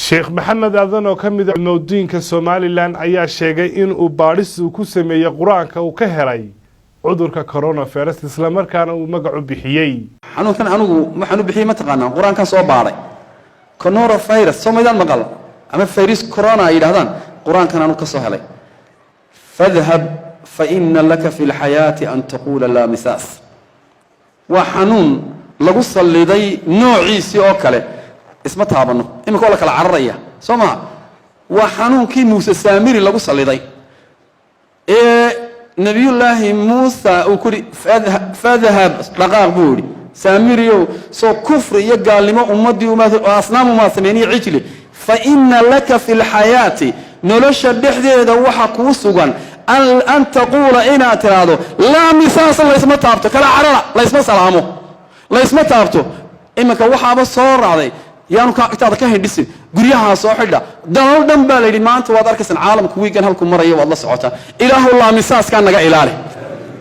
Sheekh Maxamed Aadan oo ka mid a mowdiinka Somaliland ayaa sheegay inuu baadhis uu ku sameeyey Qur-aanka uu ka helay cudurka coronavirus, islamarkaana uu magacu bixiyey. Xanuunkan anigu waxaan u bixiyey, ma taqaanaa, Qur-aankan soo baadhay, coronavirus. Soo maydaan maqal ama virus corona ay yidhahdaan? Qur-aankan anu ka soo helay: "فاذهب فإن لك في الحياة أن تقول لا مساس". Waa xanuun lagu salliday noociisii oo kale. Isma taabanno iminka oo la kala cararaya, soo maha? Waa xanuunkii Muuse Saamiri lagu salliday ee Nebiyullaahi Muusa uu ku yidhi: "فاذهب", dhaqaaq buu yidhi, "Saamiriyow, soo kufri iyo gaalnimo ummaddii asnaam umaad sameyn iyo cijli, فإن لك في الحياة", nolosha dhexdeeda waxa kuu sugan, أن تقول", inaad tiraahdo, "لا مساس", laysma taabto, kala carara, laysma salaamo, laysma taabto. Iminka waxaaba soo raacday yaanu intaada ka hindhisin, guryahaa soo xidha, dalal dhan baa la yidhi. Maanta waad arkaysaan caalamku wiigan halku maraya, waad la socotaa. Ilaahu laamisaaskaa naga ilaali.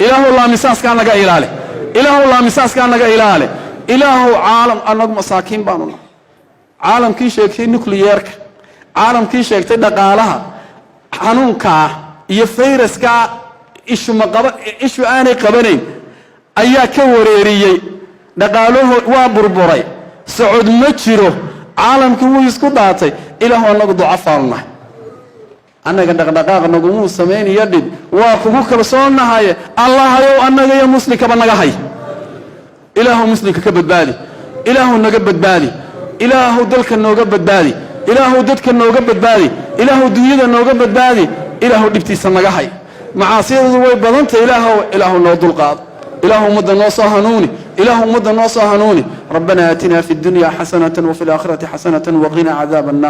Ilaahu laamisaaskaa naga ilaali. Ilaahu laamisaaskaa naga ilaali. Ilaahu caalam, annagu masaakiin baanu nahay. Caalamkii sheegtay nucleyeerka, caalamkii sheegtay dhaqaalaha, xanuunkaa iyo fayraskaa ishumaqaba ishu aanay qabanayn ayaa ka wareeriyey. Dhaqaaluhu waa burburay, socod ma jiro, caalamkii wuu isku dhaatay. Ilaahu annagu ducafaanu nahay, annaga dhaqdhaqaaq nagumuu samaynayo dhib, waa kugu kalsoonahay. Allahayow, annaga iyo muslimkaba naga hay. Ilaahu muslimka ka badbaadi. Ilaahu naga badbaadi. Ilaahu dalka nooga badbaadi. Ilaahu dadka nooga badbaadi. Ilaahu dunyada nooga badbaadi. Ilaahu dhibtiisa naga hay. Macaasiyadoodu way badantay. Ilaahu, Ilaahu noo dulqaado. Ilaahu ummadda noo soo hanuuni. Ilaahu ummadda noo soo hanuuni. ربنا آتنا في الدنيا حسنة وفي الآخرة حسنة وقنا عذاب النار.